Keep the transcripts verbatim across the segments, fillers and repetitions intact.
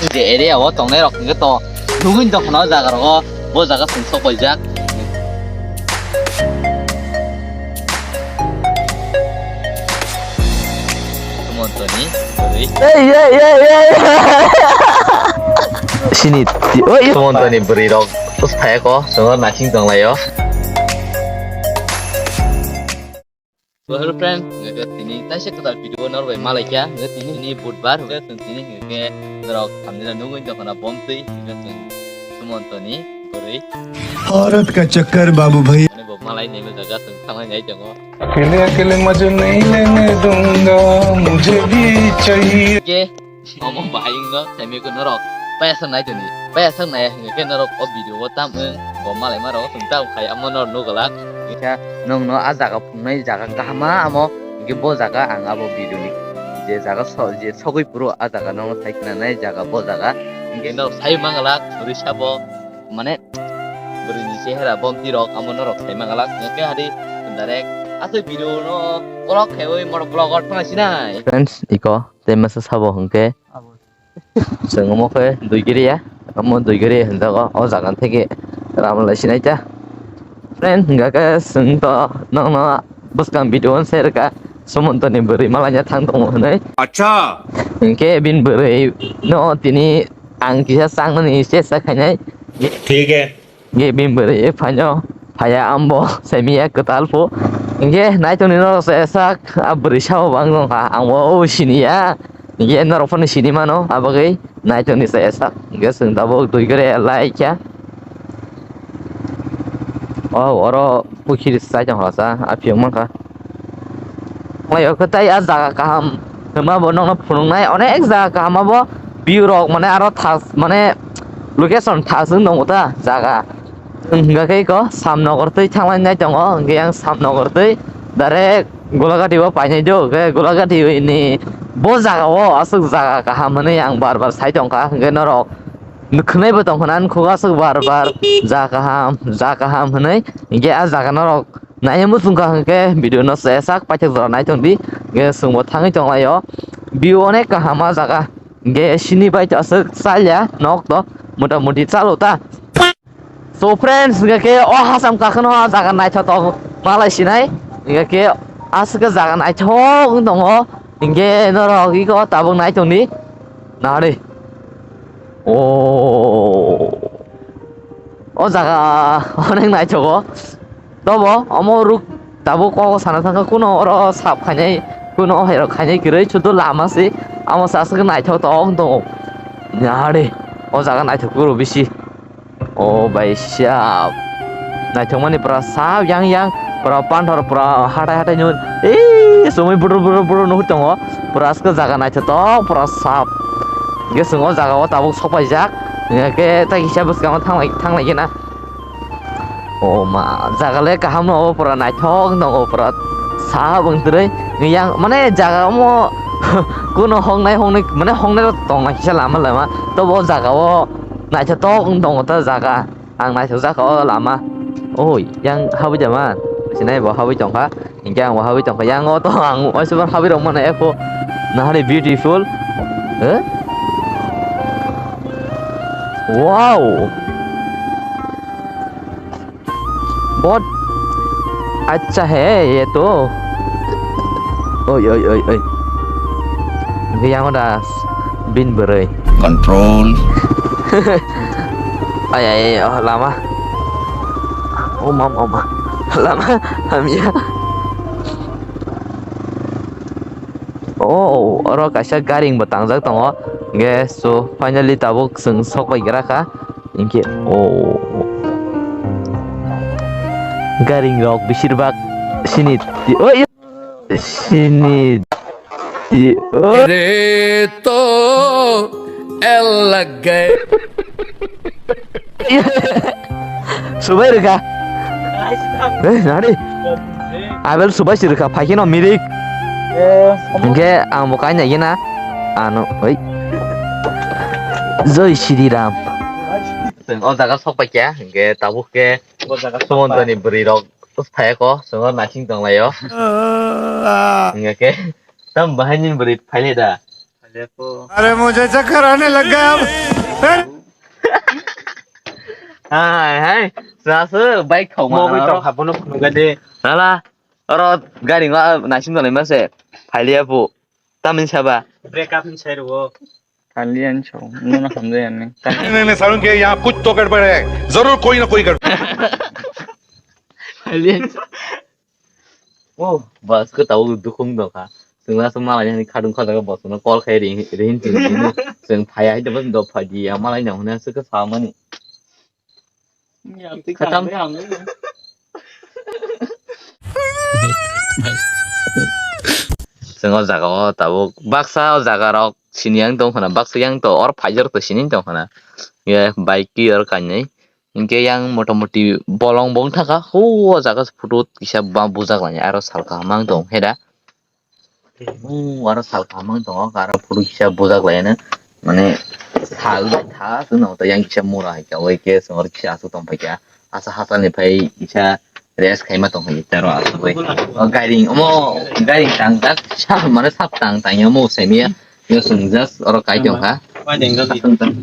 Je area o tongnai rok hwnkhe to nugwi tongkha o jaga rogo, bo jaga chwng sok paijak. Sumontoni bwrwi. Ei, ei, ei, ei. Sini ti-, oi. Sumontoni bwrwi rok phayako chwng naising tonglaio. So, hello friend, hwnkhe tini taisa kwtal video norok bai malaikha, hwnkhe tini hini budbar, hwnkhe chwng tini hwnkhe norok thamnina nugwi tongkhana bomtwi, hwnkhe chwng Sumontoni bwrwi. औरत का चक्कर बाबू भैया। Ani bo malai nai jaga chwng thangnai nai tongo. अकेले अकेले मजे नहीं लेने दूंगा, मुझे भी चाहिए। Hwnkhe Omo bahai wngno saimikhe norok payasang nai tongdi. Payasang nai hwnkhe norok o video o tam wng bo malai ma rok chwng tam khai amo norok nugwlak. Kisa nwngno a jaga phunuknai jaga kaham ma amo hwnkhe bo jaga ang abo video ni je jaga so-, je sogwi phuru a jaga no sai khna nai jaga bo jaga hwnkhe norok sai manglak bwrwi sabo mane bwrwi ni chehera bomti rok amo norok sai manglak hwnkhe hadi direct aswk video no kolok khaiwi motor vlog o thangna sinai. Friends, iko tei masa sabo hwnkhe Abo. Chwng omo khe Duigiriya, omo Duigiriya hinjago, o jaga theke Ramlai sinaita. Friend, hingkha khe chwng to nokno bwskang video on share kha, Sumontoni bwrwi malaina thang tongo hinwi. Acha. Hinkhe bini bwrwi no tini ang kisa changmani chesta khainai. Thik hai. Ge bini bwrwi phaino phaiya ambo semiya kwtal pho. Hingke naitongni norok se sak a bwrwi sabo bang tongkha, ang bo o siniya. Hingke norok phano sini mano, abagwi naitongni se sak. Hingke chwng tabuk dui gre laikha. O oro pukhiri sai tongkha sa, a phiyok mankha. Wnglaio khe tai a jaga kaham hwnma bo nokno phunuknai, onek jaga kaham abo view rok mane aro thas mane location thas wng tongo ta jaga. Wng hwnkha khe iko Samnogor twi thanglainai tongo, hwnkhe yang Samnogor twi direct Golagati o painai do, hwnkhe Golagati ni bo jaga o aswk jaga kaham hwnwi ang bar bar sai tongkha, hwnkhe norok Nukhnai bo tongkha na, nukhugo aswk bar bar, ja kaham, ja kaham hwnwi. Hinkhe a jaga norok naiya muchungkha hinkhe video no se sak paithak jora naithok di. Hinkhe chwngbo thangwi tonglaio. View onek kaham a jaga. Hinkhe sini bai to aswk chalya nok to, mota moti chalo ta. So friends, hinkhe o hasam kakhwno a jaga naithotok malai sinai. Hinkhe aswk jaga naithok wng tongo. Hinkhe norok iko tabuk naithok di. Nari. O, o jaga onek naithogo. Tobo omo ruk tabuk kok sana thangkha, kuno oro sap khainai, kuno o hai rok khainai kwrwi, sudu lama se. Amo se aswk naithok tongo. Yare, o jaga naithok kwrwi bisi. O bai siap. Naithokmani pura sap yang yang, pura panthor pura hatai hatai nw. Ei, sumui buru buru buru nuhur tongo. Pura aswk jaga naithotok, pura sap. Hingke chwng o jaga o tabuk sok paijak. Hingke tei kisa bwskango thanglai, thanglai gina. O ma, jaga le kaham no, o pura naithok no, o pura sap wng twrwi. Yang, mane jaga omo kuno hongnai, hongnai, mane hongnai rok tong na kisa lama lama. Tobo o jaga o naithotok wng tongo ta jaga. Ang naithokjak o lama. Oi, yang habwi da man. Sinai bo habwi tongkha. Hinkhe ang bo habwi tongkha. Yang o to ang waisa habwi rok mano eko. Nahari beautiful. Eh? Wow. बहुत अच्छा है ये तो। Oi, oi, oi, oi. Yang o da bin bwrwi. Control. Ay, ay, ay, oh, lama. Oh, mam, oh, ma. Lama, hamya. Oh, oro kaisa garing bo tangjak tongo. Ge, so, finally tabuk chwng sok bai gra kha. Hinkhe, oh. Garing rok besir bak sini ti-, oi, sini ti-, oi. Re to el lag gaye. Subai rwkha. Eh, nari. Abel subai si rwkha, phaikhe no mirik. Hinkhe ang bo kainai gena. Ano, oi. Jai Shri Ram. Chwng o jaga sok paikha, hinkhe tabuk khe Sumontoni bwrwi rok phaiya ko, chwng o naising tonglaio. Hinkhe tam bahai ni bwrwi phailai da. अरे मुझे चक्कर आने लग गया अब। Hai hai, sasa bike khoma. Mogwi tong hapono phunukha de. Lala, oro gari ngo naising tonwi mase. Phailiya bu. Tamni saba. Break up ni sai rwo. Phailiya ni so. Nono hamjaya ni. नहीं, नहीं, नहीं, सारुण के यहाँ कुछ तो गड़बड़ है। जरूर कोई ना कोई गड़बड़। Phailiya ni so. Oh, bus ko tau dukhung do kha. Sungla sung malai ni khadung khadung bus no call khai ring ring tin tin. Sung phaya hai de bus do phaji ya malai na huna suk sa mani. Khatam. Sung o jaga o tabuk baksa o jaga rok sini yang tong khana baksa yang to or phaijor to sini tong khana. Ye bike ki or kainai. Hinkhe yang motamoti bolong bo wngkha kha, huu o jaga se photo kisa ba bujak lainai, aro sal kaham ang tong khe da. Huu aro sal kaham ang tongo, aro photo kisa bujak lainai, mane sal bai tha, chwng tei yang kisa mura hai kha, oi khe chwng oro kisa aswk tong phai kha, asa hachal ni phai kisa rest khaima tong phai kha, aro aswk bai. O gairing, omo gairing tang jak, sa mane sap tang tang ya, omo sai miya, yo chwng just oro kai tong kha. Aswk tang.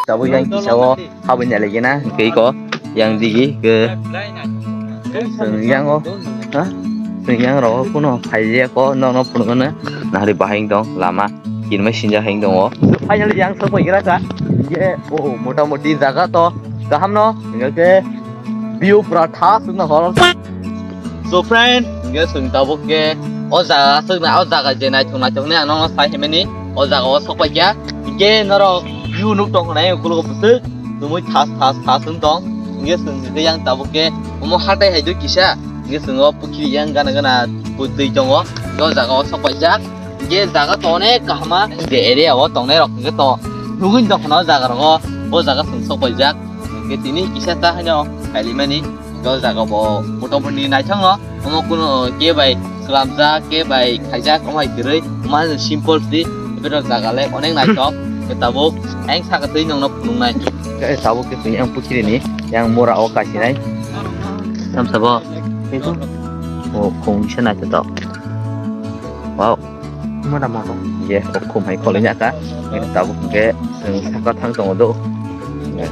Tabuk yang kisa o habwi nai lai gana, hwnkhe iko yang digi ke chwng yang o, ha? Chwng yang rok o kuno phai ya ko, nono phunukno nahari bahai wng tong lama, kinmai sinjak hai wng tong o. Finally yang sok pai gra kha, ye o motamoti jaga to kaham no, hwnkhe view pura tha sukna hor. So friend, hingke chwng tabuk ke o jaga aswk na, o jaga je naithok naithok ni ang nono sai himani o jaga o sok pai kha. Hingke norok view nuk tong khna, ukulok o bwswk tumui thas thas thas wng tong. Hingke chwng hingke yang tabuk ke omo hatai hai do kisa, hingke chwng o pukhiri yang gana gana twi tongo, o jaga o sok pai jak. Hingke jaga to onek kahama, je area o tongnai rok hingke to nugwi tong khna o jaga rogo, o jaga chwng sok pai jak. Hingke tini kisa ta haino kailaimani, o jaga bo motamoti naithok no, omo kuno ke bai swlamjak, ke bai khaijak, omo hai kwrwi, omo hai simple si, bero jaga le onek naithok, ke tabuk ang saka twi nongno phunuknai. Ke tabuk ke twi ang pukhiri ni, yang mura o kasinai. Samsa bo, o khung se naithotok. Wow. Mura moro. Ye, o khum hai kholi nya ka. Tabuk ke, saka thang tongo do.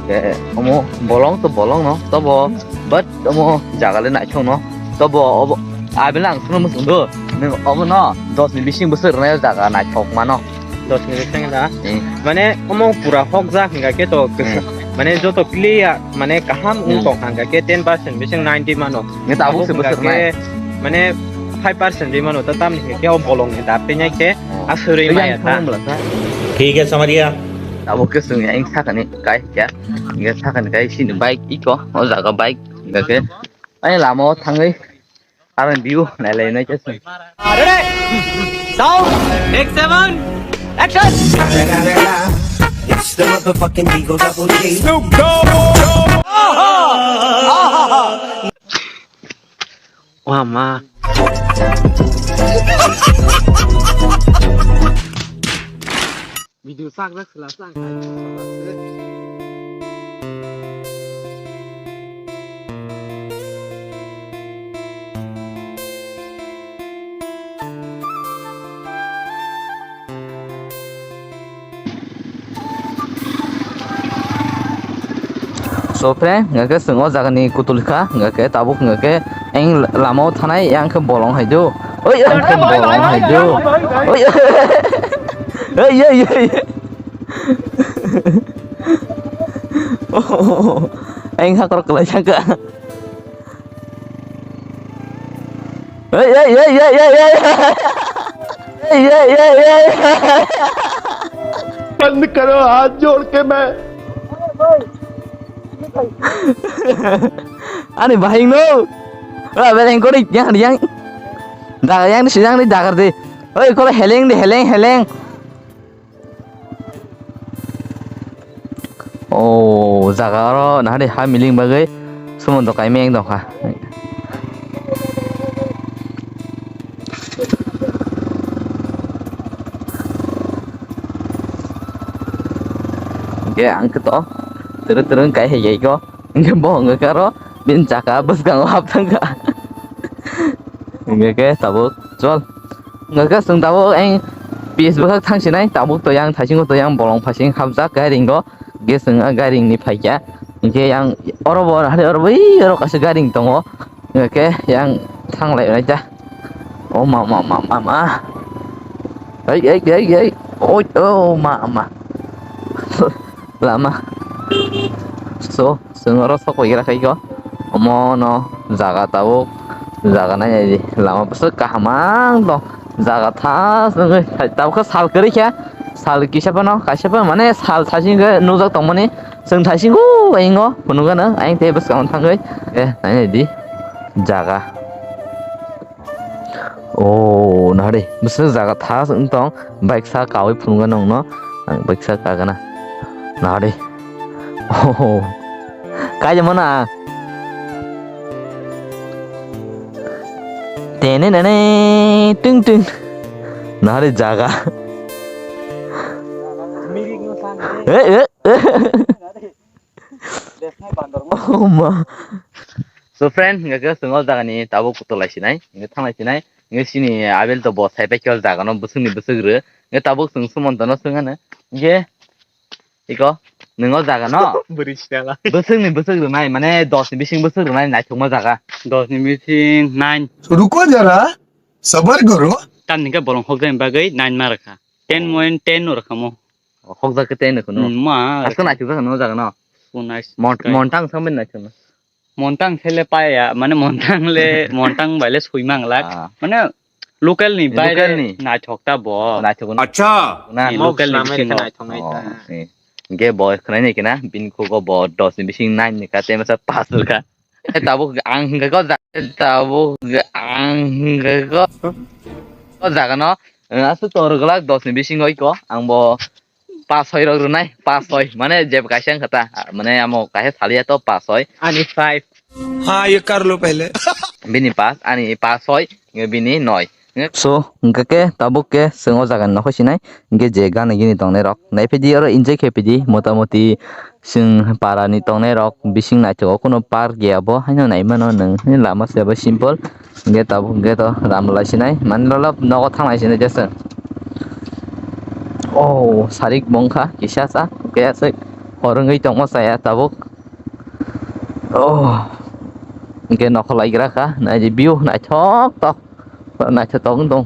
Ke, omo bolong to bolong no, tobo, but omo jaga le naithok no, tobo, obo, abela ang sunu musung do. Nung obo no, dos ni bising bwswk rwnai o jaga naithok mano. Dos ni bising da? Hmm. Mane, omo pura hok jak hingka ke to, hmm, mane, joto clear, mane, kaham, hmm, wng tong hingka ke ten percent bising ninety mano. Nge tabuk se bwswk nai. Mane five percent ri mano, ta tamni khe o bolong ni dap te nyai khe, oh, a suri maya ta. Thik hai, samariya. Abo ke sung yang sakani kai kya. Nge sakani kai sini bike iko, o jaga bike. Nge ke. Ai lama o thangwi. Aben view nai lai nai khe sung. Ready? Sound, take seven, action! It's the motherfucking Eagle Double G. Snoop Dogg. Wah, ma. Video sak sak sela sak. So friend, hingke chwng o jaga ni kutul kha, hingke tabuk hingke eng lama o thanai, yang khe bolong hai do. Oi, yang khe bolong hai do. Oi, oi, oi, oi. Eng hakrok kwlai saka. ए, ए, ए, ए, ए, ए। ए, ए, ए, ए, ए। बंद करो, हाथ जोड़ के मैं। Ani bahing no. Ora bereng kori yang yang. Dagar yang ni sidang ni dagar de. Oi, kolo heleng de, heleng, heleng. O jaga oro nahari ha miling bagwi sumonto kaimeng tongkha. Hingke ang khe to twrwk twrwk kai hai ko. Hingke bo hingke aro bini chaka bwskango hap thangkha. Hingke khe tabuk chol. Hingke chwng tabuk ang pis bwkhak thang sinai, tabuk to yang thaisingo to yang bolong phaising hapjak gairing go. Hingke chwng a gairing ni phaikya. Hingke yang oro bo hari oro bai oro kaisa gairing tongo. Hingke yang thanglai nai ta. O ma, ma, ma, ma, ma. Ei, ei, ei, ei. Oi, o ma, ma. Lama. So, chwng oro sok pai gra khai ko. Omo no jaga tabuk. Jaga nai nai di. Lama bwswk kaham ang tong. Jaga tha chwng tabuk khe sal kwrwi khe. Sal kisa phano, kaisa phano mane sal thaisingo nukjak tongmani. Chwng thaisingo ayingo phunukgano. Aying tei bwskango thangwi. Eh, nai nai di. Jaga. O nahari bwswk jaga tha wng tong, bike sa kawi phunukgwi nongno, ang bike sa kagana. Nahari. Oh, kaijamo na. Tene nene ting ting. Nahari jaga. Eh, eh, eh. Oh ma. So friend, hingke chwng o jaga ni tabuk kutulai sinai, hingke thanglai sinai, hingke chini abel to bo sai pai khe o jaga no bwswk ni bwswk rw, hingke tabuk chwng sumonto no swng ano, hingke iko nwng o jaga no bwrwi sinala bwswk ni bwswk rwnai, mane dos ni bising bwswk rwnai naithokma jaga. Dos ni bising nine. Ruko jara, sabar karo. Tamni hingke bolong hokjagni bagwi nine ma rwkha. Ten point ten no rwkha mo. Hokjak khe ten no kheno. Hmm, ma. Asko naithok jak no jaga no. So nice. Mon-, montang sambil naithok no. Montang sele paya, mane montang le, montang bai le sui mang lak. Ah. Mane local ni baire local ni naithok ta bo. Naithok no. Acha. Na. Ni local ni bisingo. Naithok nai ta. Oh, eh. Ge bo khwnai ni kena, bin khugo bo dos ni bising nine ni ka, te masa pass ka. Eh, tabuk ang hingke ko ja-, tabuk ang hingke ko, ko jaga no, eh, aswk tor glak dos ni bisingo iko, ang bo pas soi rok rwnai, pas soi, mane jeb kaisa wngkha ta, mane amo kaisa saliya to pas soi. Ani five. Ha, ye kar lo pehle. Bini pas, ani pas soi, bini noi. So, hingke ke tabuk ke chwng o jaga ni nokho sinai, hingke je gana gini tongnai rok. Naiphidi oro enjoy khe phidi, motamoti chwng para ni tongnai rok bising naithogo, kuno park ya bo, haino nai mano nwng, lama se bo simple. Hingke tabuk hingke to ram lai sinai, mani lolop nogo thanglai sinai jesa. Oh, sarik bongkha, kisa sa, hingke aswk hor wngwi tongma chaya tabuk. Oh, hingke nokho lai gra kha, nai di view naithok tok. Naithotok wng tong.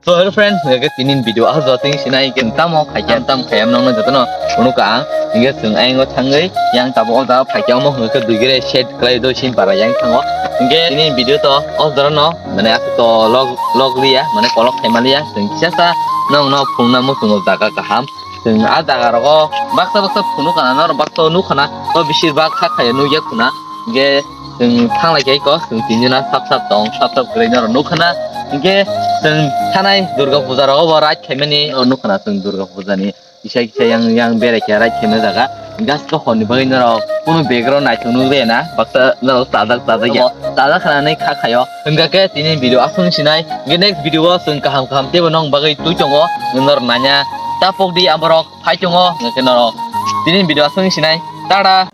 So, hello friends, hingke tini video ah joting sinai hingke tamo khaikhe tam khayam nongno jotono unuka ang hingke chwng ayang o thangwi yang tabuk o jaga phaikhe omo hingke dui gre set khlai do sim para yang thango hingke tini video to o jora no mane aswk to log log liya mane kolok khaima liya chwng kisa sa nongno phungna muchungo jaga kaham. Chwng ah jaga rogo baksa baksa phunukana norok baksa o nukhana o bisir bak kha khaiya nukya khuna. Hingke chwng thanglai khe ko chwng tinjona sap sap tong sap sap kwrwi norok nukhana. Hingke chwng thanai Durga puja rogo bo raid khaimani o nukhana chwng Durga puja ni kisa kisa yang yang berai khe raid khaima jaga. Gas ko honni bagwi norok kunu background naithok nukliya na baksa norok chajak chajak ya chajak khanani kha khaio. Hingke tini video aswk sinai hingke next video o chwng kaham kaham teibo nong bagwi twi tongo norok nanya. Tapok di aborok phai tongo, hingke norok tini video aswk sinai. Tada!